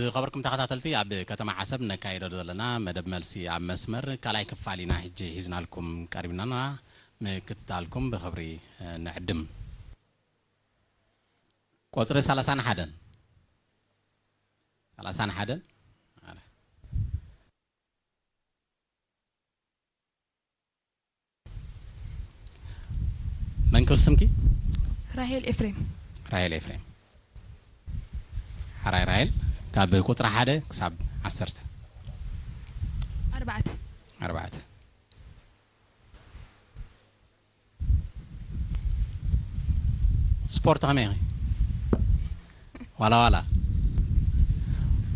ዝኸበርኩም ተኸታተልቲ፣ ኣብ ከተማ ዓሰብ ነካይዶ ዘለና መደብ መልሲ ኣብ መስመር ካልኣይ ክፋል ኢና ሕጂ ሒዝናልኩም ቀሪብና። ምክትታልኩም ብኽብሪ፣ እ፣ ንዕድም። ቁጽሪ ሰላሳን ሓደን። ሰላሳን ሓደን። መን ክብል ስምኪ? ራሄል ኤፍሬም። ራሄል ኤፍሬም። ሓራይ ራሄል፣ ካብ ቁጽሪ ሓደ ክሳብ ዓሰርተ። ኣርባዕተ። ኣርባዕተ። ስፖርት ከመይ ኢኺ? ዋላ ዋላ።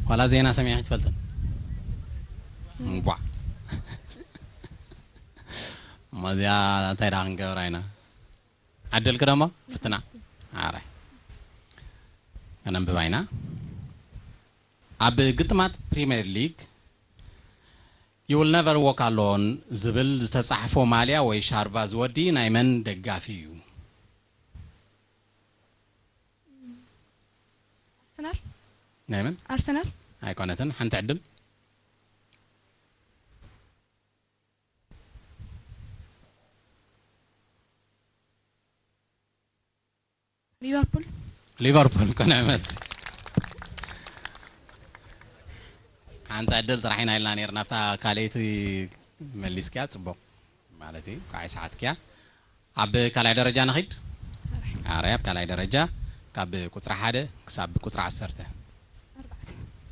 ዋላ ዜና ሰሚዕኺ ትፈልጥን? እምቧ። እሞ እዚኣ እንታይ ደኣ ክንገብራ ኢና? ዓደልኪ ደሞ? ፍትና። ኣረ። ከነንብባ ኢና። ኣብ ግጥማት ፕሪምየር ሊግ "You will never walk alone" ዝብል ዝተጻሕፎ ማልያ ወይ ሻርባ ዝወዲ ናይ መን ደጋፊ እዩ? ኣርሰናል። ናይ መን? ኣርሰናል። ኣይኮነትን። ሓንቲ ዕድል። ሊቨርፑል። ሊቨርፑል ኮነ መልሲ። ሓንቲ ዕድል ጥራሕ ኢና ኢልና ነይርና። ኣብታ ካልኣይቲ መሊስኪያ ጽቡቕ ማለት እዩ። ኳዕ ሰዓትኪያ። ኣብ ካልኣይ ደረጃ ንኺድ። ኣረ ኣብ ካልኣይ ደረጃ ካብ ቁጽሪ ሓደ ክሳብ ቁጽሪ ዓሰርተ። ኣርባዕተ።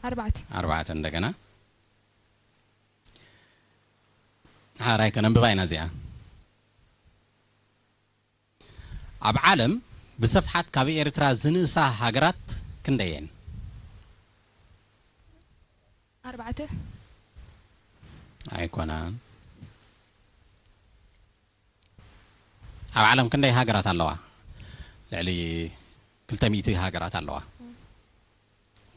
ኣርባዕተ። ኣርባዕተ እንደገና። ሓራይ ከነንብባ ኢና እዚኣ። ኣብ ዓለም ብስፍሓት ካብ ኤርትራ ዝንእሳ ሃገራት ክንደየን? ኣርባዕተ። ኣይኮነን። ኣብ ዓለም ክንደይ ሃገራት ኣለዋ? ልዕሊ ክልተ ሚእቲ ሃገራት ኣለዋ።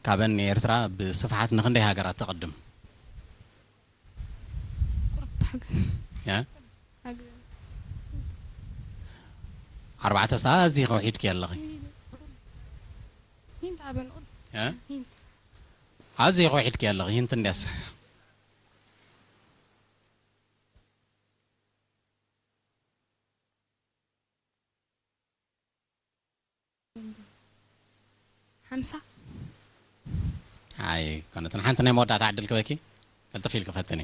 ካብን ንኤርትራ ብስፍሓት ንክንደይ ሃገራት ትቕድም? ቁሩብ ሓግዝ። እ? ሓግዝ። ኣርባዕተ ሰዓት ኣዚኺ ውሒድኪ ኣለኺ። ሂንት ሃበን ቁሩብ። እ? ሂንት። ኣዚኺ ውሒድኪ ኣለኺ። ሂንት እንድያስ። ሓምሳ። ኣይኮነትን። ሓንቲ ናይ መወዳእታ ዕድል ክበኪ። ቅልጥፍ ኢልኪ ፈትኒ።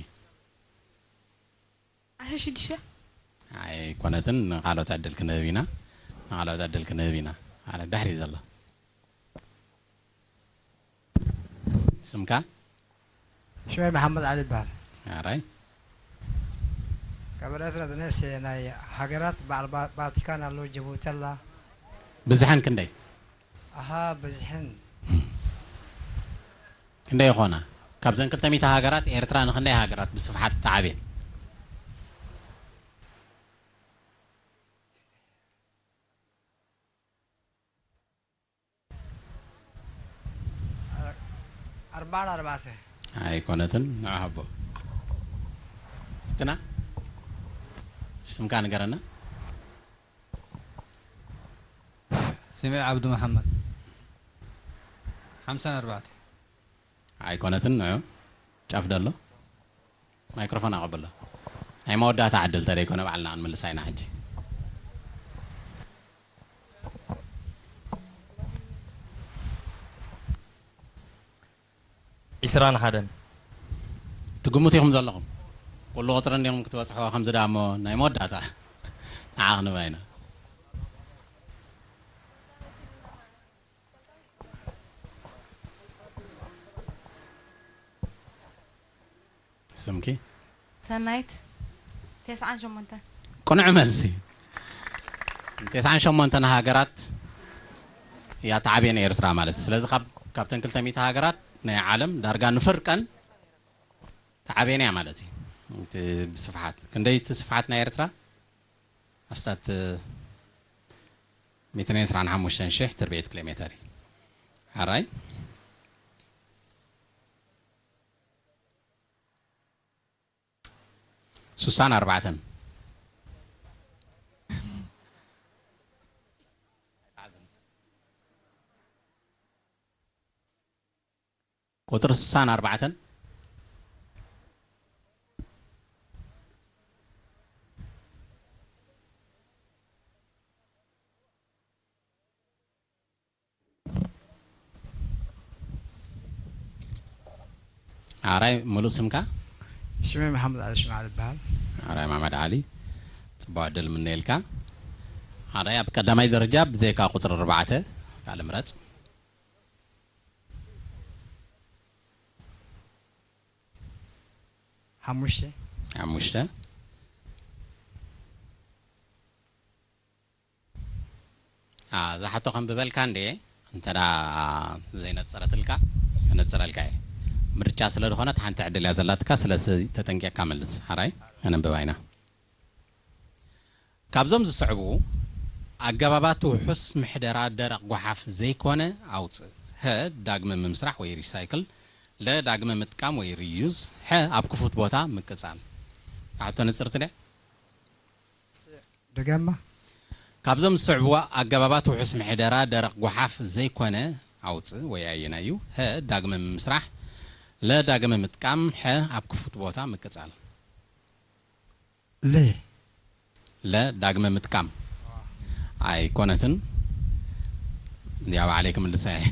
ዓሰርተ ሽዱሽተ። ኣይኮነትን። ንኻልኦት ዕድል ክንህብ ኢና። ንኻልኦት ዕድል ክንህብ ኢና። ኣነ ድሕሪ ዘሎ። ስምካ? ሽመይ መሓመድ ዓሊ ይበሃል። ኣራይ። ካብ ኤርትራ ዝነእሰ ናይ ሃገራት በዓል ባ-፣ ቫቲካን ኣሎ፣ ጅቡቲ ኣላ። ብዝሐን ክንደይ? ኣሃ፣ ብዝሐን። ክንደይ ይኾና? ካብዘን ክልተ ሚእቲ ሃገራት ኤርትራ ንክንደይ ሃገራት ብስፍሓት ትዓብየን? ኣርባዓን ኣርባዕተ። ኣይኮነትን፣ ንዓ ሃቦ። ፍትና። ስምካ ንገረና። ስሜ ዓብዱ መሓመድ። ሓምሳን ኣርባዕተ። ኣይኮነትን፣ ንዑ። ጫፍ ደሎ። ማይክሮፎን ኣቐብሎ። ናይ መወዳእታ ዕድል ተደይኮነ ባዕልና ክንምልሳ ኢና ሕጂ። ዒስራን ሓደን። ትግምቱ ኢኹም ዘለኹም። ኩሉ ቁጽሪ እንዲኹም ክትበጽሕዎ ከምዚ ደኣ እሞ ናይ መወዳእታ። ንዓ ክንባ ኢና። ስምኪ? ሰናይት፣ ተስዓን ሸሞንተን። ቅኑዕ መልሲ። ተስዓን ሸሞንተን ሃገራት እያ ትዓብየን ኤርትራ ማለት እዩ። ስለዚ ካብ፣ ካብተን ክልተ ሚእቲ ሃገራት ናይ ዓለም ዳርጋ ንፍርቀን ትዓብየን እያ ማለት እዩ። እቲ ብስፍሓት፣ ክንደይ እቲ ስፍሓት ናይ ኤርትራ? ኣስታት ሚእትን ዕስራን ሓሙሽተን ሽሕ ትርብዒት ኪሎ ሜተር እዩ። ሓራይ? ሱሳን ኣርባዕተን። ቁፅሪ ስሳን ኣርባዕተን። ኣራይ፣ ሙሉእ ስምካ? ሽመይ መሓመድ ዓሊ ሽምዓል ይበሃል። ኣራይ መሓመድ ዓሊ፣ ጽቡቕ ዕድል ምነየልካ። ኣራይ፣ ኣብ ቀዳማይ ደረጃ ብዘይካ ቁጽሪ ኣርባዕተ ካልእ ምረጽ። ሓሙሽተ። ሓሙሽተ። አ፣ እዛ ሕቶ ከንብበልካ እንዴ? እንተ ደኣ ዘይነጸረትልካ፣ ከነጽረልካ እየ። ምርጫ ስለ ዝኾነት ሓንቲ ዕድል እያ ዘላትካ፣ ስለዚ ተጠንቂቕካ መልስ። ሓራይ፣ ከነንብባ ኢና። ካብዞም ዝስዕቡ ኣገባባት ውሑስ ምሕደራ ደረቕ ጓሓፍ ዘይኮነ ኣውጽእ። ሀ፣ ዳግመ ምምስራሕ ወይ ሪሳይክል። ለ፣ ዳግመ ምጥቃም ወይ ሪዩዝ። ሐ፣ ኣብ ክፉት ቦታ ምቅጻል። እዛ ሕቶ ንጽርቲ ድያ? ደጋማ። ካብዞም ዝስዕቡ ኣገባባት ውሑስ ምሕደራ ደረቕ ጓሓፍ ዘይኮነ ኣውጽእ ወይ ኣየናይ እዩ? ሀ፣ ዳግመ ምምስራሕ። ለ፣ ዳግመ ምጥቃም። ሐ፣ ኣብ ክፉት ቦታ ምቅጻል። ለ። ለ፣ ዳግመ ምጥቃም። ኣይኮነትን። እንዲያ ባዕለይ ክምልሳ እየ።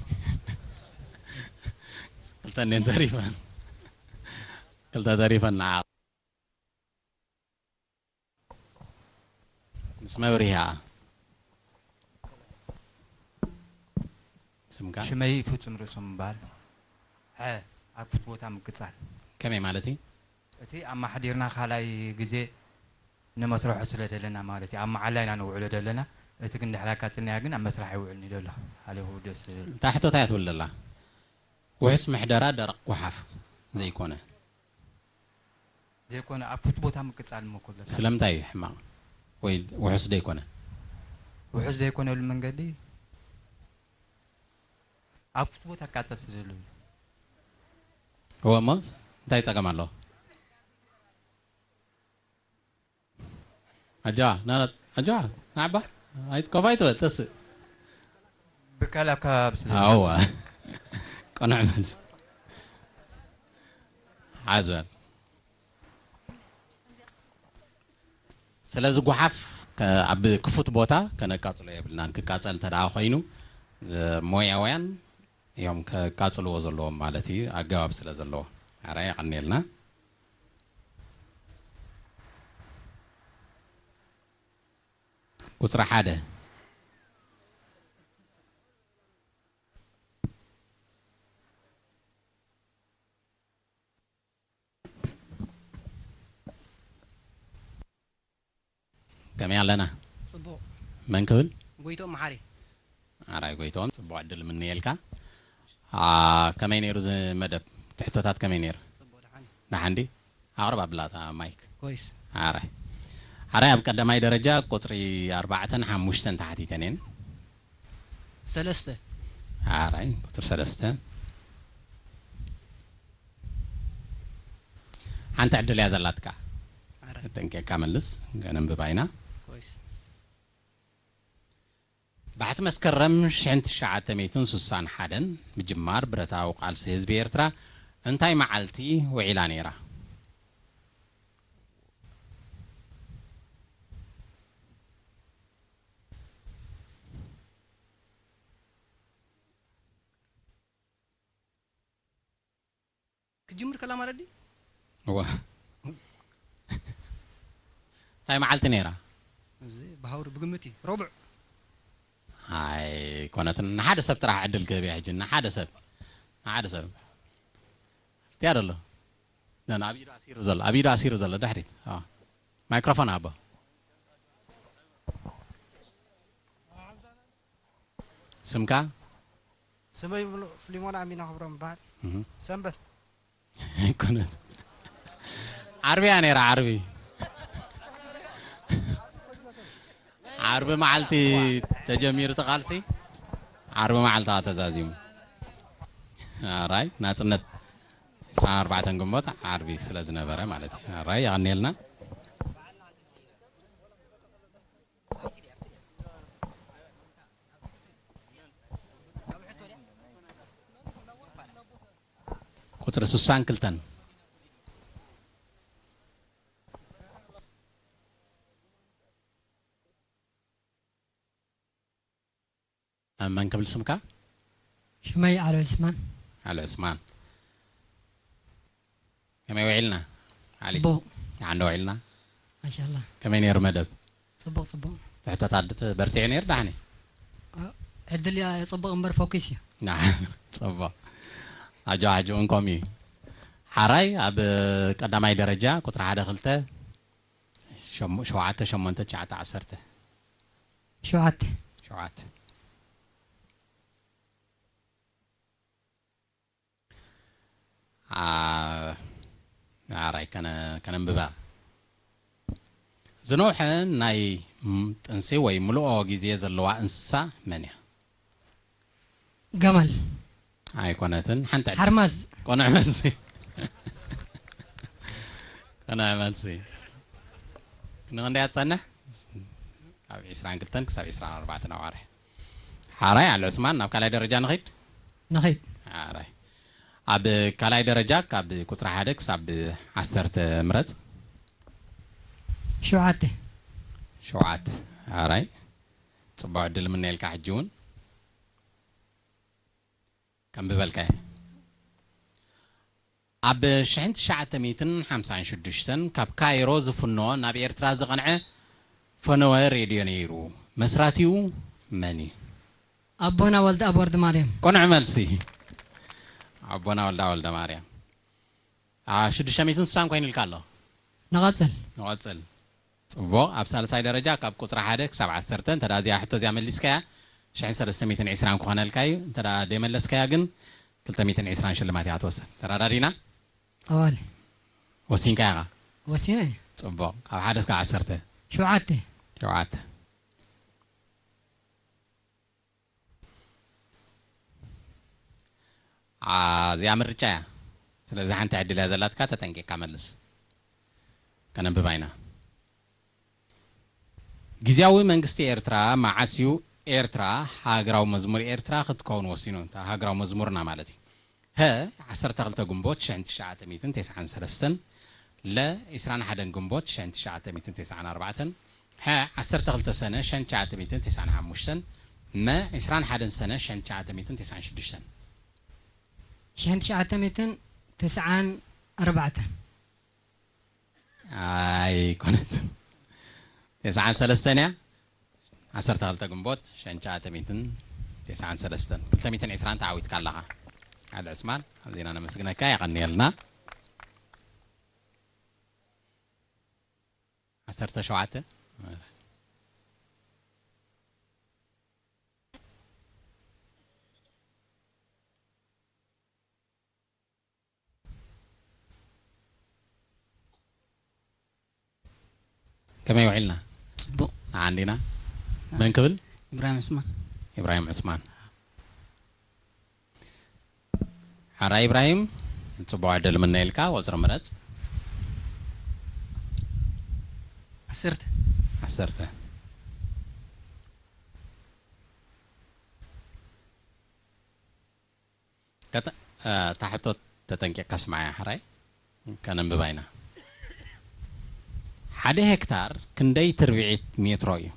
ክልተ እኔን ተሪፈን። ክልተ ተሪፈን ንዓ። ምስ መብርሂኣ። ስምካ? ሽመይ ፍጹም ርእሶም እምበሃል። ሐ፣ ኣብ ክፉት ቦታ ምቅጻል። ከመይ ማለት እዩ? እቲ ኣማሓዲርና ካልኣይ ግዜ ንመስርሖ ስለ ዘለና ማለት እዩ። ኣብ መዓላ ኢና ነውዕሎ ዘለና። እቲ ግን ድሕሪ ኣቃጺልናዮ ግን ኣብ መስርሕ ኣይውዕልን እዩ ዘሎ። ሃለኹ ደስ ዝብል። እታ ሕቶ እንታይ እያ ትብል ዘላ? ውሑስ ምሕደራ ደረቕ ጓሓፍ ዘይኮነ። ዘይኮነ ኣብ ክፉት ቦታ ምቅጻል እሞ ክብለካ። ስለምንታይ እዩ ሕማቕ ወይ ውሑስ ዘይኮነ? ውሑስ ዘይኮነሉ መንገዲ ኣብ ክፉት ቦታ ክቃጸል ስለ ዘለዎ። እወ እሞ እንታይ ጸገም ኣለዎ? ኣጃዋ፣ ናና፣ ኣጃዋ፣ ናዕባ፣ ኣይት-፣ ኮፍ ኣይትበል፣ ተስእ። ብካል ኣብ ከባቢ ስለ ኣዋ። ቀኑዕ መልሲ። ሓዝ በል። ስለዚ ጓሓፍ ከ-፣ ኣብ ክፉት ቦታ ከነቃጽሎ የብልናን። ክቃጸል እንተ ደኣ ኮይኑ፣ እ፣ ሞያውያን እዮም ከቃጽልዎ ዘለዎም ማለት እዩ፣ ኣገባብ ስለ ዘለዎ። ኣረ የቐንየልና። ቁጽሪ ሓደ። ከመይ ኣለና? ጽቡቕ። መን ክብል? ጎይቶኦም መሓሪ። ኣራይ ጎይቶኦም፣ ጽቡቕ ዕድል ምንየልካ። አ፣ ከመይ ነይሩ እዚ መደብ? ትሕቶታት ከመይ ነይሩ? ጽቡቕ፣ ደሓን እዩ። ደሓን ድዩ? ኣቕርብ ኣብላታ ማይክ። ኮይስ። ኣራይ። ኣራይ ኣብ ቀዳማይ ደረጃ ቁጽሪ ኣርባዕተን ሓሙሽተን ተሓቲተን እየን። ሰለስተ። ኣራይ ቁጽሪ ሰለስተ። ሓንቲ ዕድል እያ ዘላትካ። ኣራይ። ጠንቂቕካ መልስ፣ ከነንብባ ኢና። ኮይስ። ባሕቲ መስከረም ሽሕን ትሽዓተ ሚእትን ስሳን ሓደን ምጅማር ብረታዊ ቃልሲ ህዝቢ ኤርትራ እንታይ መዓልቲ ውዒላ ነይራ? ክጅምር ከላ ማለት ድዩ? እዋ። እንታይ መዓልቲ ነይራ? እዚ ብሃውሪ ብግምት እዩ። ረቡዕ። ኣይኮነትን። ንሓደ ሰብ ጥራሕ ዕድል ክህብ እየ ሕጂ። ንሓደ ሰብ። ንሓደ ሰብ። ኣብቲያ ደሎ። ነን ኣብ ኢዱ ኣሲሩ ዘሎ። ኣብ ኢዱ ኣሲሩ ዘሎ። ድሕሪት። ኣዎ። ማይክሮፎን ኣቦ። ስምካ? ስመይ ፍሊሞን ኣሚና ክብሮም ይበሃል። እህ። ሰንበት። ኣይኮነት። ዓርቢ እያ ነይራ፣ ዓርቢ። ዓርቢ መዓልቲ ተጀሚሩ እቲ ቃልሲ። ዓርቢ መዓልቲ ተዛዚሙ። ኣራይ፣ ናጽነት ዕስራን ኣርባዕተን ግንቦት ዓርቢ ስለ ዝነበረ ማለት እዩ። ኣራይ፣ የቐንየልና። ቁጽሪ ስሳን ክልተን። መን ክብል ስምካ? ሽመይ ዓሊ ዑስማን። ዓሊ ዑስማን። ከመይ ውዒልና? ዓሊ። ጽቡቕ። ንዓንዶ ውዒልና? ማሻላ። ከመይ ነይሩ መደብ? ጽቡቕ፣ ጽቡቕ። ትሕቶታት በርቲዑ ነይሩ ዳሕኒ? አ፣ ዕድል እያ ጽቡቕ እምበር ፎኪስ እዩ። ና፣ ጽቡቕ። ኣጆ፣ ኣጆ፣ እንኮም እዩ። ሓራይ ኣብ ቀዳማይ ደረጃ ቁጽሪ ሓደ፣ ክልተ፣ ሸሞ-፣ ሸውዓተ፣ ሸሞንተ፣ ትሽዓተ፣ ዓሰርተ። ሸውዓተ። ሸውዓተ። ኣ-፣ ኣራይ ከነ-፣ ከነንብባ። ዝነውሐ ናይ ም-፣ ጥንሲ ወይ ምሉኦ ግዜ ዘለዋ እንስሳ መን እያ? ገመል። ኣይኮነትን። ሓንቲ ዕድ-፣ ሓርማዝ። ቅኑዕ መልሲ። ቅኑዕ መልሲ። ንኽንደይ እያ ትጸንሕ? ካብ ዒስራን ክልተን ክሳብ ዒስራን ኣርባዕተን ኣዋርሕ። ሓራይ ዓሊ ዑስማን፣ ናብ ካልኣይ ደረጃ ንኺድ? ንኺድ። ሓራይ። ኣብ ካልኣይ ደረጃ ካብ ቁጽሪ ሓደ ክሳብ ዓሰርተ ምረጽ። ሸውዓተ። ሸውዓተ። ሓራይ። ጽቡቕ ዕድል ምነየልካ ሕጂ እውን። ከንብበልካ እየ። ኣብ ሽሕን ትሽዓተ ሚእትን ሓምሳን ሽዱሽተን ካብ ካይሮ ዝፍኖ ናብ ኤርትራ ዝቐንዐ ፈነወ ሬድዮ ነይሩ። መስራቲኡ መን እዩ? ኣቦና ወልደኣብ ወልደማርያም። ቅኑዕ መልሲ። ኣቦና ወልደኣብ ወልደማርያም። ኣ፣ ሽዱሽተ ሚእትን ስሳን ኮይኑ ኢልካ ኣሎ። ንቐጽል። ንቐጽል። ጽቡቕ። ኣብ ሳልሳይ ደረጃ ካብ ቁጽሪ ሓደ ክሳብ ዓሰርተ፣ እንተ ደኣ እዚኣ ሕቶ እዚኣ መሊስካያ፣ ሽሕን ሰለስተ ሚእትን ዕስራን ክኾነልካ እዩ። እንተ ደኣ ደይመለስካያ ግን፣ ክልተ ሚእትን ዕስራን ሽልማት እያ ትወስድ። ተረዳዲና? ኣዋል። ወሲንካ ኢኻ? ወሲነ። ጽቡቕ። ካብ ሓደ እስካብ ዓሰርተ? ሸውዓተ። ሸውዓተ። ኣ፣ እዚኣ ምርጫ እያ። ስለዚ ሓንቲ ዕድል እያ ዘላትካ፣ ተጠንቂቕካ መልስ። ከነንብባ ኢና። ግዝያዊ መንግስቲ ኤርትራ መዓስ እዩ ኤርትራ ሃገራዊ መዝሙር ኤርትራ ክትከውን ወሲኑ? እታ ሃገራዊ መዝሙርና ማለት እዩ። ሀ፣ ዓሰርተ ክልተ ግንቦት ሽሕን ትሽዓተ ሚእትን ተስዓን ሰለስተን፣ ለ፣ ዕስራን ሓደን ግንቦት ሽሕን ትሽዓተ ሚእትን ተስዓን ኣርባዕተን፣ ሐ፣ ዓሰርተ ክልተ ሰነ ሽሕን ትሽዓተ ሚእትን ተስዓን ሓሙሽተን፣ መ፣ ዕስራን ሓደን ሰነ ሽሕን ትሽዓተ ሚእትን ተስዓን ሽዱሽተን። ሽሕን ትሽዓተ ሚእትን ተስዓን ኣርባዕተን። ኣይኮነትን። ተስዓን ሰለስተን እያ። ዓሰርተ ክልተ ግንቦት ሽሕን ትሽዓተ ሚእትን ተስዓን ሰለስተን። ክልተ ሚእትን ዕስራን ተዓዊትካ ኣለኻ። ዓሊ ዕስማን፣ ኣዚና ነመስግነካ፣ የቐንየልና። ዓሰርተ ሸውዓተ። ከመይ ውዒልና? ጽቡቕ። ንዓንዲና? መን ክብል? ኢብራሂም ዑስማን። ኢብራሂም ዑስማን። ሓራይ ኢብራሂም፣ ጽቡቕ ዕድል ምነየልካ፣ ቁጽሪ ምረጽ። ዓሰርተ። ዓሰርተ። ከተ-፣ እ፣ እታ ሕቶ ተጠንቂቕካ ስምዓያ፣ ሕራይ? ከነንብባ ኢና። ሓደ ሄክታር ክንደይ ትርብዒት ሜትሮ እዩ?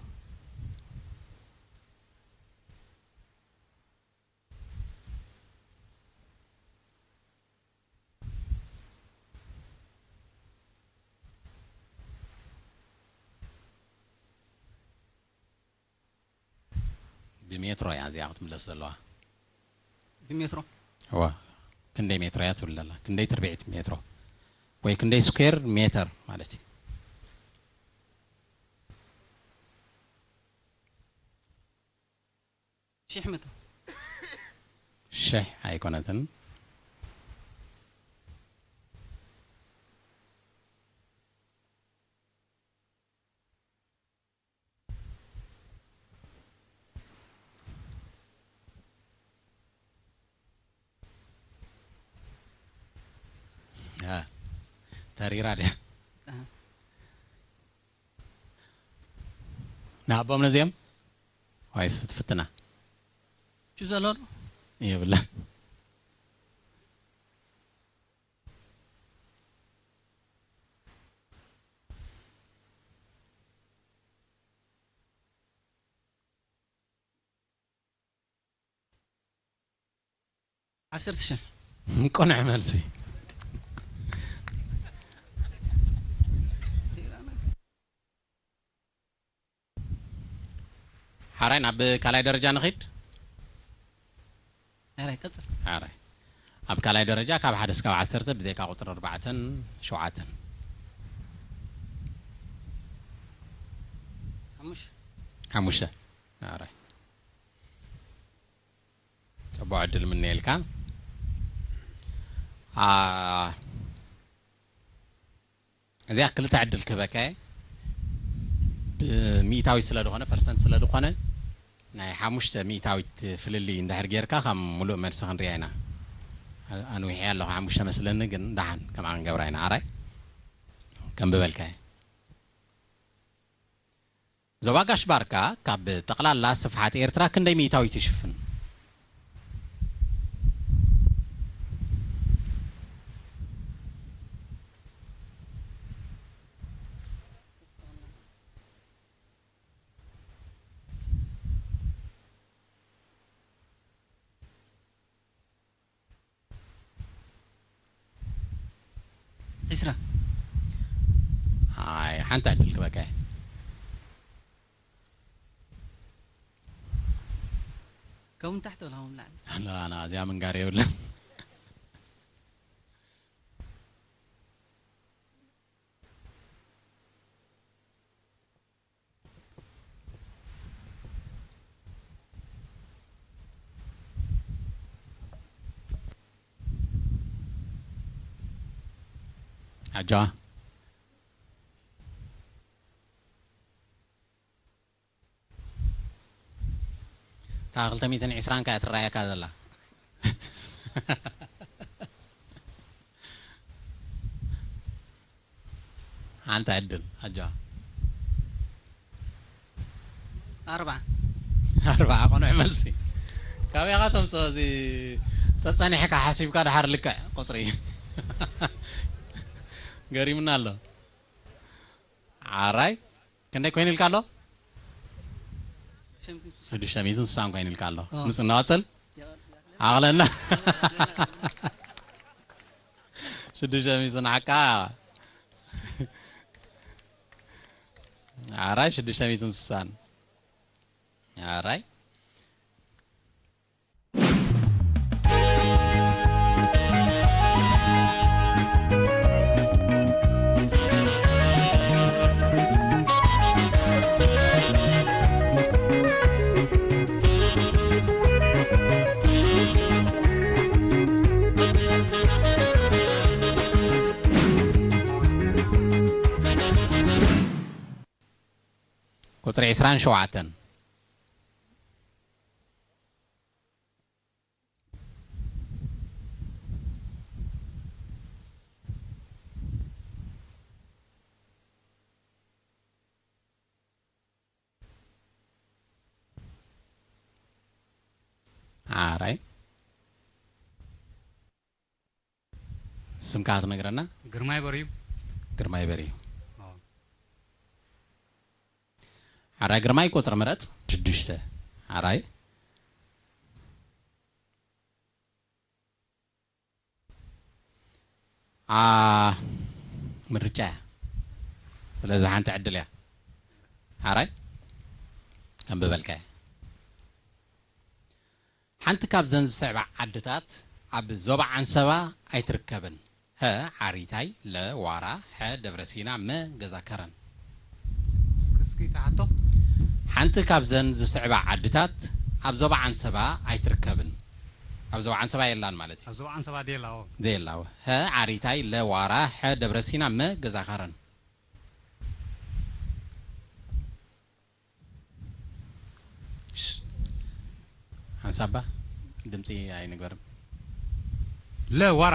ብሜትሮ እያ እዚኣ ክትምለስ ዘለዋ። ብሜትሮ? እዋ፣ ክንደይ ሜትሮ እያ ትብል ዘላ? ክንደይ ትርብዒት ሜትሮ? ወይ ክንደይ ስኩዌር ሜተር ማለት እዩ? ሽሕ ሜትሮ። ሽሕ ኣይኮነትን። እ፣ ተሪራ ድያ? ኣሃ። ንሃቦም ነዚኦም? ወይስ ትፍትና? ቹ ዘሎ ዶ? የብላ። ዓሰርተ ሽሕ። ቅኑዕ መልሲ። ሓራይ ናብ ካልኣይ ደረጃ ንኺድ። ኣራይ ቀጽል። ሓራይ ኣብ ካልኣይ ደረጃ ካብ ሓደ እስካብ ዓሰርተ ብዘይካ ቁፅሪ ኣርባዕተን ሸውዓተን። ሓሙሽተ። ሓሙሽተ። ሓራይ ጽቡቕ ዕድል ምነየልካ። ኣ እዚኣ ክልተ ዕድል ክህበካ እየ። ብሚእታዊ ስለ ዝኾነ፣ ፐርሰንት ስለ ዝኾነ፣ ናይ ሓሙሽተ ሚእታዊት ፍልልይ እንድሕር ጌርካ ካብ ሙሉእ መልሲ ክንሪኣ ኢና። ኣንዊሐያ ኣለኹ ሓሙሽተ መስለኒ፣ ግን ደሓን ከምኣ ክንገብራ ኢና። ኣራይ ከንብበልካ እየ። ዞባ ጋሽ ባርካ ካብ ጠቕላላ ስፍሓት ኤርትራ ክንደይ ሚእታዊት ይሽፍን? ዒስራ። ኣይ ሓንቲ ዕድል ክበካ እየ። ከም ታሕቲ ወላ ከም ላዕሊ። ኣነ ኣነ እዚኣ ምንጋር የብለን። ኣጆዋ። እታ ክልተ ሚእትን ዕስራን ከኣ ትረኣየካ ዘላ። ሓንቲ ዕድል ኣጆዋ። ኣርባዓ። ኣርባዓ ቅኑዕ መልሲ። ካበይ ኢኻ ተምጽኦ እዚ? ጸጸኒሕካ ሓሲብካ ድሓር ልክዕ ቁጽሪ። ገሪምና ኣሎ። ዓራይ ክንደይ ኮይኑ ኢልካ ኣሎ? ሽዱሽተ ሚእትን ስሳን ኮይኑ ኢልካ ኣሎ። ምስ እናቐጽል ዓቕለና። ሽዱሽተ ሚእትን ሓቃ። ዓራይ ሽዱሽተ ሚእትን ስሳን። ዓራይ ቁጽሪ ዕስራን ሸውዓተን። ዓራይ ስምካ ትነግረና? ግርማይ በርዩ። ግርማይ በርዩ። ዓራይ ግርማይ ቁጽሪ ምረጽ። ሽዱሽተ። ዓራይ ኣ ምርጫ እያ። ስለዚ ሓንቲ ዕድል እያ። ዓራይ ኣንብበልካ እያ። ሓንቲ ካብዘን ዝስዕባ ዓድታት ኣብ ዞባ ዓንሰባ ኣይትርከብን። ሀ ዓሪታይ፣ ለ ዋራ፣ ሐ ደብረ ሲና፣ መ ገዛ ከረን። እስኪ እስኪ ተሓቶ። ሓንቲ ካብዘን ዝስዕባ ዓድታት ኣብ ዞባ ዓንሰባ ኣይትርከብን። ኣብ ዞባ ዓንሰባ የላን ማለት እዩ። ኣብ ዞባ ዓንሰባ ደየላዎ። ደየላዎ። ሀ ዓሪታይ፣ ለ ዋራ፣ ሐ ደብረ ሲና፣ መ ገዛ ከረን። ሓንሳባ ድምፂ ኣይንግበርም። ለ ዋራ።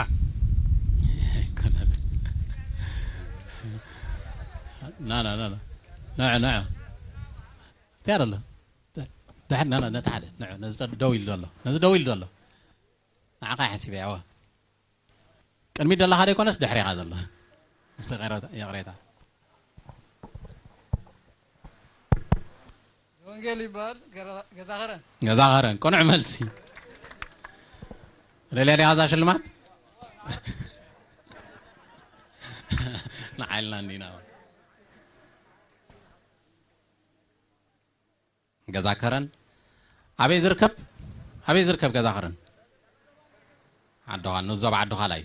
ና ና ና ና። ንዑ ንዑ። እንታይ ኣሎ? ድሕር ና ና ነቲ ሓደ ንዑ ነዚ ደው ኢሉ ዘሎ ነዚ ደው ኢሉ ዘሎ ንዓኻ ሓሲበ ያዋ ቅድሚት ዘለኻ ዘይኮነስ ድሕሬኻ ዘሎ ምስ ይቕሬታ። ወንጌል ይበሃል። ገዛ ኸረን። ገዛ ኸረን ቅኑዕ መልሲ። ደልያ ዲኻ እዛ ሽልማት? ንዓይልና እንዲና። ገዛ ከረን ኣበይ ዝርከብ? ኣበይ ዝርከብ ገዛ ከረን? ዓድኻ፣ ንዞብ ዓድኻ ላይ።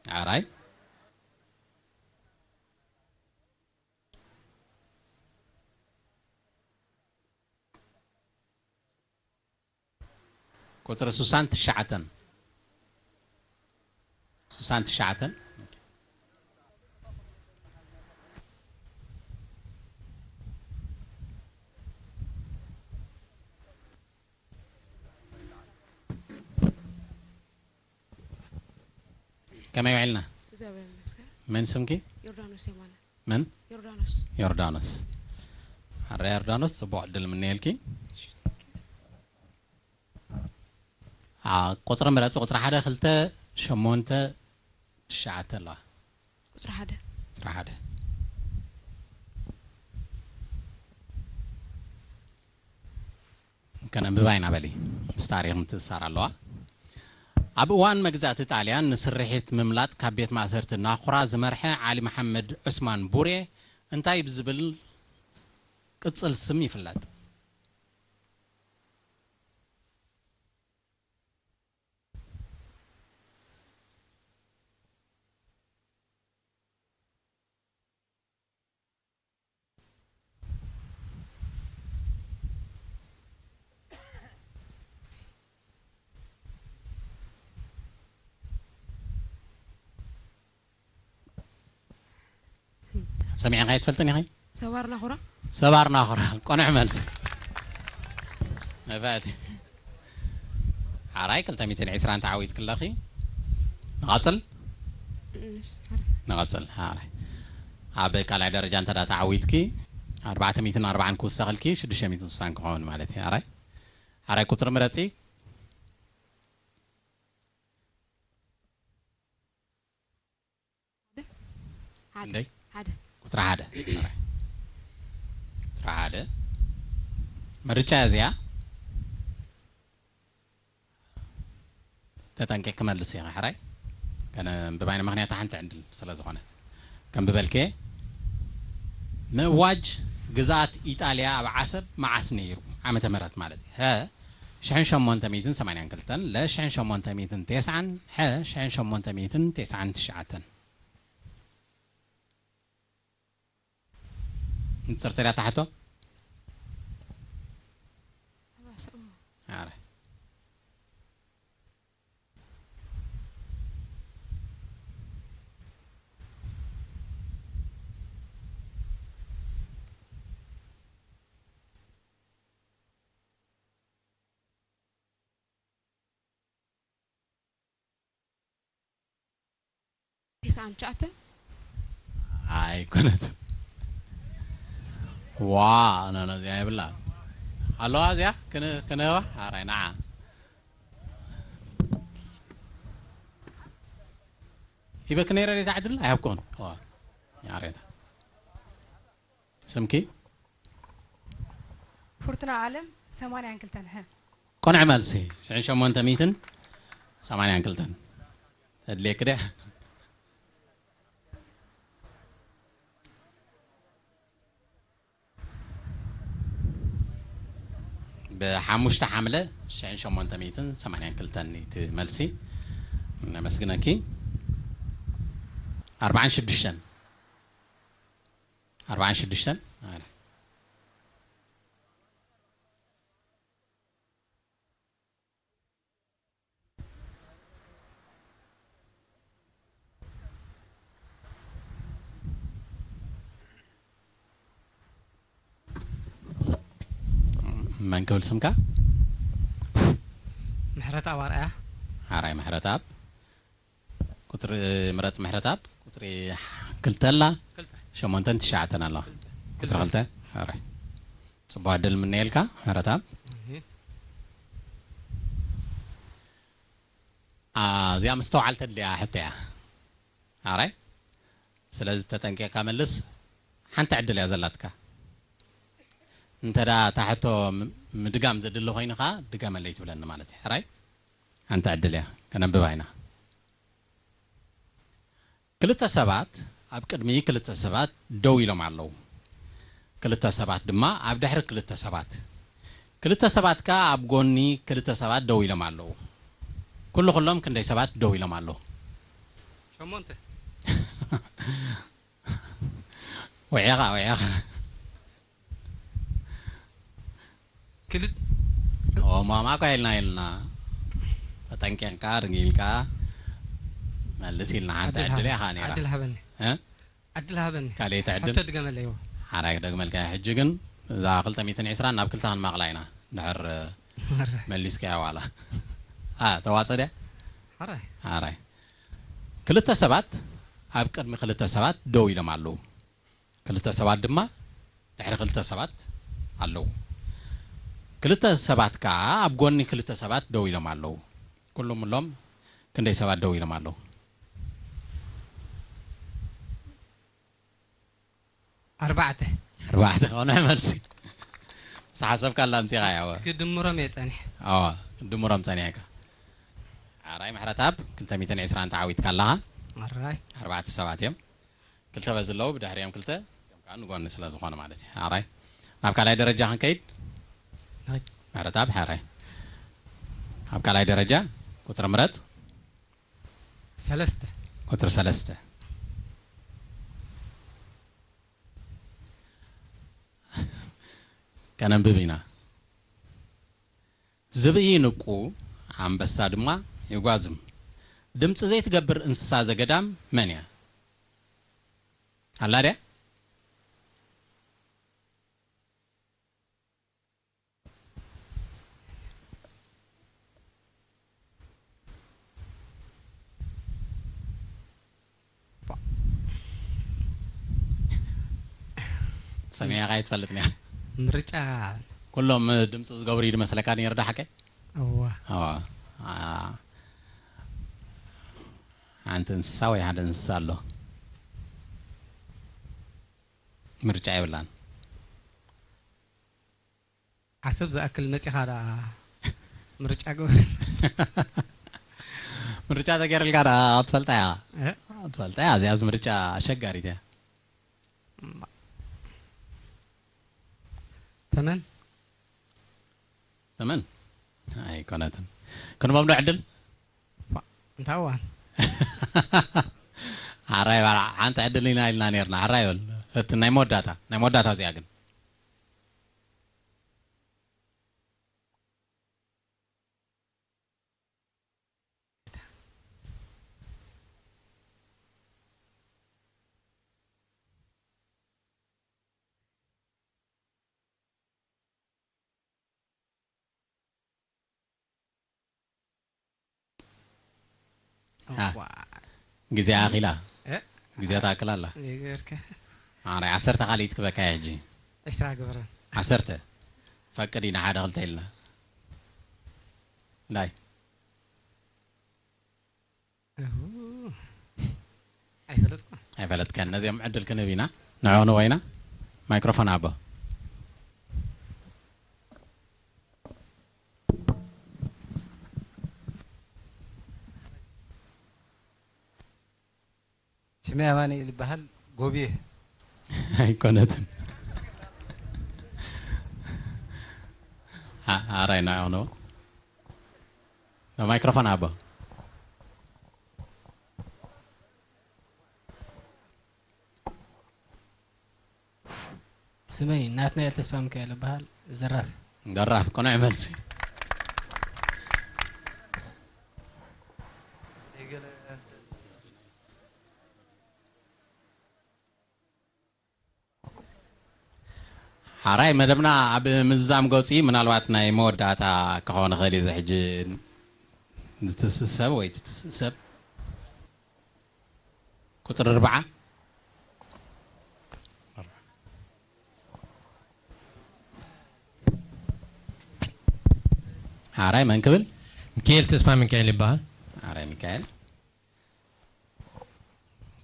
ኣራይ። ቁጽሪ ስሳን ትሽዓተን። ስሳን ትሽዓተን። ከመይ ውዒልና? እግዚኣብሔር ይመስገን። መን ስምኪ? ዮርዳኖስ የማነ። መን? ዮርዳኖስ። ዮርዳኖስ። ኣረ ዮርዳኖስ፣ ጽቡቕ ዕድል ምነየልኪ። ኣ፣ ቁጽሪ ምረጺ። ቁጽሪ ሓደ፣ ክልተ፣ ሸሞንተ፣ ትሽዓተ ኣለዋ። ቁጽሪ ሓደ። ቁጽሪ ሓደ። ከነንብባ ኢና በሊ። ምስ ታሪኽ ምትእስሳር ኣለዋ። ኣብ እዋን መግዛእቲ ጣልያን ንስርሒት ምምላጥ ካብ ቤት ማእሰርቲ ናኹራ ዝመርሐ ዓሊ መሓመድ ዑስማን ቡሬ እንታይ ብዝብል ቅጽል ስም ይፍለጥ? ሰሚዕኻ ኣይትፈልጥን ኢኺ? ሰባር ናኹራ። ሰባር ናኹራ። ቆንዕ መልሲ። ነፋቲ። ሓራይ ክልተ ሚእትን ዕስራን ተዓዊትኪ ኣለኺ። ንቐጽል? እሺ፣ ሓራይ። ንቐጽል። ሓራይ። ኣብ ካልኣይ ደረጃ እንተ ደኣ ተዓዊትኪ፣ ኣርባዕተ ሚእትን ኣርባዓን ክውሰኸልኪ፣ ሽዱሽተ ሚእትን ስሳን ክኸውን ማለት እዩ። ሓራይ። ሓራይ ቁጽሪ ምረጺ። ሓደ። እንደይ? ሓደ። ቁጽሪ ሓደ። ቁጽሪ ሓደ። ምርጫ እዚኣ ተጠንቂቕ ክመልስ እየ፣ ሕራይ? ከነንብባ ኢና፣ ምኽንያቱ ሓንቲ ዕድል ስለ ዝኾነት። ከንብበልኪ። ምእዋጅ ግዝኣት ኢጣልያ ኣብ ዓሰብ መዓስ ነይሩ? ዓመተ ምህረት ማለት እዩ። ሀ፣ ሽሕን ሸሞንተ ሚእትን ሰማንያን ክልተን፣ ለ፣ ሽሕን ሸሞንተ ሚእትን ተስዓን፣ ሐ፣ ሽሕን ሸሞንተ ሚእትን ተስዓን ትሽዓተን። ንጽርቲ ዳ ታሕቶ? ኣረ። ተስዓን ትሽዓተን። ኣይኮነት። ዋ፣ ኖ፣ ኖ፣ እዚኣ የብላ። ኣለዋ እዚኣ? ክን-፣ ክንህባ? ኣራይ፣ ንዓ። ሂበኪ ነይረ ሬታ ዕድል? ኣይሃብኩን። ዋ፣ ኣሬታ። ስምኪ? ፍርቱና ዓለም፣ ሰማንያን ክልተን፣ ሀ። ቆንዕ መልሲ፣ ሽሕን ሸሞንተ ሚእትን ሰማንያን ክልተን። ተድልየኪ ድያ? ብሓሙሽተ ሓምለ ሽሕን ሸሞንተ ሚእትን ሰማንያን ክልተን እቲ መልሲ። ነመስግነኪ። ኣርባዓን ሽዱሽተን። ኣርባዓን ሽዱሽተን። ኣረ። መን ክብል ስምካ? ምሕረተኣብ ኣርኣያ። ሓራይ ምሕረተኣብ። ቁጽሪ ምረጽ ምሕረተኣብ። ቁጽሪ ክልተ ኣላ። ክልተ። ሸሞንተን ትሽዓተን ኣለዋ። ክልተ። ቁጽሪ ክልተ። ኣረ። ጽቡቕ ዕድል ምነየልካ ምሕረተኣብ። እህ። ኣ፣ እዚኣ ምስትውዓል ተድልያ ሕቶ እያ። ኣራይ? ስለዚ ተጠንቂቕካ መልስ። ሓንቲ ዕድል እያ ዘላትካ። እንተ ደኣ እታ ሕቶ ም-፣ ምድጋም ዘድሊ ኮይኑ ኸኣ ድገመለይ ትብለኒ ማለት እዩ። ሕራይ? ሓንቲ ዕድል እያ፣ ከነንብባ ኢና። ክልተ ሰባት ኣብ ቅድሚ ክልተ ሰባት ደው ኢሎም ኣለዉ። ክልተ ሰባት ድማ ኣብ ድሕሪ ክልተ ሰባት። ክልተ ሰባት ከኣ ኣብ ጎኒ ክልተ ሰባት ደው ኢሎም ኣለዉ። ኩሉ ኩሎም ክንደይ ሰባት ደው ኢሎም ኣለዉ? ሸሞንተ። ውዒኻ፣ ውዒኻ። ክልት- ኦ፣ ማማ እኮ ኢልና፣ ኢልና። ተጠንቂቕካ፣ ርግ ኢልካ፣ መልስ ኢልና። ሓንቲ ዕድል ዕድል ሃበ-፣ ኢኻ ነይራ። ዕድል ሃበኒ። እ? ዕድል ሃበኒ። ካልኣይቲ ዕድል? ሕቶ ድገመለይ። ሓራይ ክደግመልካ። ሕጂ ግን እዛ ክልተ ሚእትን ዕስራን ናብ ክልተ ክንመቕላ ኢና። ድሕር መረ። መሊስካያ ዋላ። አ፣ ተዋጸ ድያ? ሓራይ። ሓራይ። ክልተ ሰባት ኣብ ቅድሚ ክልተ ሰባት ደው ኢሎም ኣለዉ። ክልተ ሰባት ድማ ድሕሪ ክልተ ሰባት ኣለዉ። ክልተ ሰባት ከኣ ኣብ ጎኒ ክልተ ሰባት ደው ኢሎም ኣለዉ። ኩሉም እሎም ክንደይ ሰባት ደው ኢሎም ኣለዉ? ኣርባዕተ። ኣርባዕተ። ቅኑዕ መልሲ። ምስ ሓሰብካላ ኣምጺኻያ። ክድምሮም እየ ጸኒሐ። ኣዋ፣ ክድምሮም ጸኒሕካ። ሓራይ ምሕረትኣብ፣ ክልተ ሚእትን ዕስራን ተዓዊትካ ኣለኻ። ኣራይ። ኣርባዕተ ሰባት እዮም። ክልተ በዚ ኣለዉ፣ ብድሕሪኦም ክልተ፣ እዚኦም ከኣ ንጎኒ ስለ ዝኾኑ ማለት እዩ። ሓራይ። ናብ ካልኣይ ደረጃ ክንከይድ? ናይ። ምሕረትኣብ፣ ሓራይ። ኣብ ካልኣይ ደረጃ፣ ቁጽሪ ምረጽ። ሰለስተ። ቁጽሪ ሰለስተ። ከነንብብ ኢና። ዝብኢ ይንቁ፣ ኣንበሳ ድማ ይጓዝም። ድምጺ ዘይትገብር እንስሳ ዘገዳም መን እያ? ኣላ ድያ? ሰሚዕኻ ኣይትፈልጥን እያ። ምርጫ። ኩሎም ድምፂ ዝገብሩ እዩ ዝመስለካ ነይሩ ዶ ሓቀይ? እዋ። እዋ። አ-፣ ሓንቲ እንስሳ ወይ ሓደ እንስሳ ኣሎ። ምርጫ የብላን። ዓሰብ ዝኣክል መጺኻ ደኣ ምርጫ ግበር። ምርጫ ተገይርልካ ደኣ ክትፈልጣ እያ። እ? ክትፈልጣ እያ። እዚኣስ ምርጫ ኣሸጋሪት እያ። እምባ። ተመን? ተመን? ኣይኮነትን። ክንቦም ዶ ዕድል? ዋ፣ እንታይ እዋን? ኣራይ በላ፣ ሓንቲ ዕድል ኢና ኢልና ነይርና። ኣራይ በል። ፈትን ናይ መወዳእታ፣ ናይ መወዳእታ እዚኣ ግን። አ፣ እዋ። ግዜ ኣኺላ። እ? ግዜ ትኣክል ኣላ። ይገርካ። ኣነ ዓሰርተ ካልኢት ክበካ ሕጂ። ዕስራ ግበረን። ዓሰርተ። ፈቅድ ኢና ሓደ ክልተ ኢልና። ናይ። እሁ። ኣይፈለጥኩ። ኣይፈለጥካን። ነዚኦም ዕድል ክንህብ ኢና። ንዕኡ ንወይና። ማይክሮፎን ኣቦ። ሽመይ ኣማኑኤል ይበሃል፣ ጎብየ። ኣይኮነትን። ኣ-፣ ኣራይ ንዕኡ ንወ-፣ ማይክሮፎን ኣቦ። ስመይ ናትናኤል ተስፋሚካኤል እበሃል። ዘራፍ። ዘራፍ፣ ቅኑዕ መልሲ። ሓራይ መደብና ኣብ ምዝዛም ገጹ እዩ። ምናልባት ናይ መወዳእታ ክኸውን ይኽእል እዩ። እዚ ሕጂ ንትስእ ሰብ ወይ ትትስእ ሰብ። ቁጽሪ ኣርብዓ። ሓራይ መን ክብል? ሚካኤል ተስፋ ሚካኤል ይበሃል። ሓራይ ሚካኤል።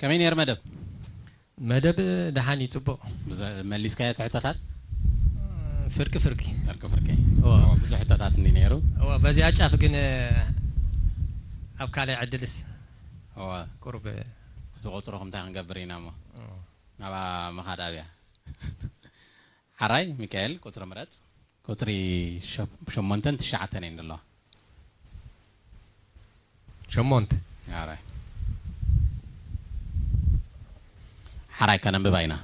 ከመይ ነይሩ መደብ? መደብ ደሓን እዩ፣ ጽቡቕ። ብዘ-፣ መሊስካዮ እቲ ሕቶታት? ፍርቂ ፍርቂ። ፍርቂ ፍርቂ። እዋ። እዋ፣ ብዙሕ ሕቶታት እንዲ ነይሩ። እዋ፣ በዚኣ ጫፍ ግን፣ ኣብ ካልእ ዕድልስ እወ ቁሩብ እቲ ቁፅርኹም እንታይ ክንገብር ኢና እሞ ናባ ምኻድ ኣብያ ሓራይ ሚካኤል ቁፅሪ ምረፅ ቁፅሪ ሸ- ሸሞንተን ትሽዓተን እየን ዘለዋ ሸሞንተ ሓራይ ሓራይ ከነንብባ ኢና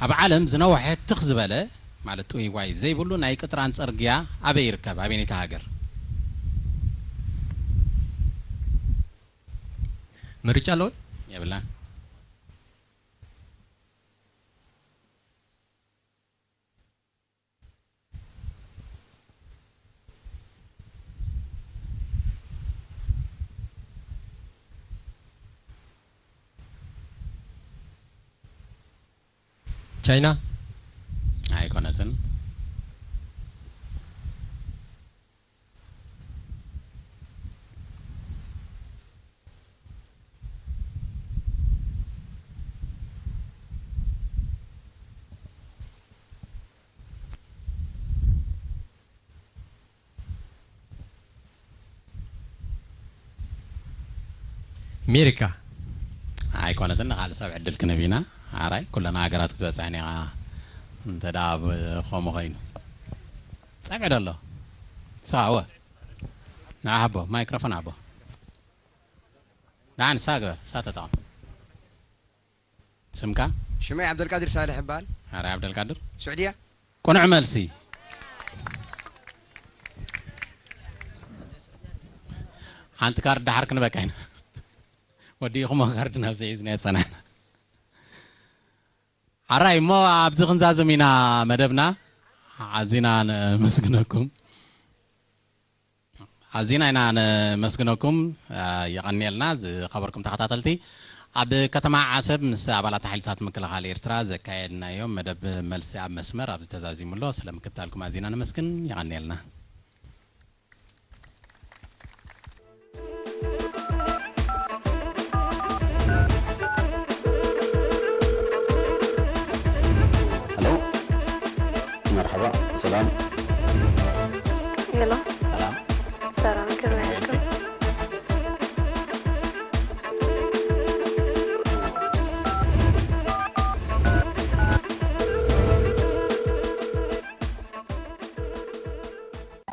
ኣብ ዓለም ዝነውሐ ትኽ ዝበለ ማለት ጥውይዋይ ዘይብሉ ናይ ቅጥራን ፅርግያ ኣበይ ይርከብ ኣበይነታ ሃገር ምርጫ ኣለውን የብላን ቻይና ኣይኮነትን ሜሪካ ኣይኮነትን ንካልእ ሰብ ዕድል ክንህብ ኢና ሓራይ ኩለና ሃገራት ክትበፅሐን ኢኻ እንተ ደኣ ከምኡ ኮይኑ ፀግዒ ዶ ኣሎ ንስኻ እወ ንዓ ሃቦ ማይክሮፎን ሃቦ ንዓ ንሳ ግበር ንሳ ተጠቐም ስምካ ሽመይ ዓብደልቃድር ሳልሕ ይበሃል። ሓራይ ዓብደልቃድር ስዑድያ ቁኑዕ መልሲ ሓንቲ ካርድ ደሓር ክንበካ ኢና ወዲኹሞ ካርድ ናብ ዘይዝና የፀናሕና ሓራይ እሞ ኣብዚ ክንዛዝም ኢና መደብና ኣዚና ነመስግነኩም ኣዚና ኢና ነመስግነኩም የቐንየልና ዝኸበርኩም ተኸታተልቲ ኣብ ከተማ ዓሰብ ምስ ኣባላት ሓይልታት ምክልኻል ኤርትራ ዘካየድናዮ መደብ መልሲ ኣብ መስመር ኣብዚ ተዛዚሙ ኣሎ ስለ ምክትታልኩም ኣዚና ነመስግን የቐንየልና ሄሎ መርሓባ ሰላም ሄሎ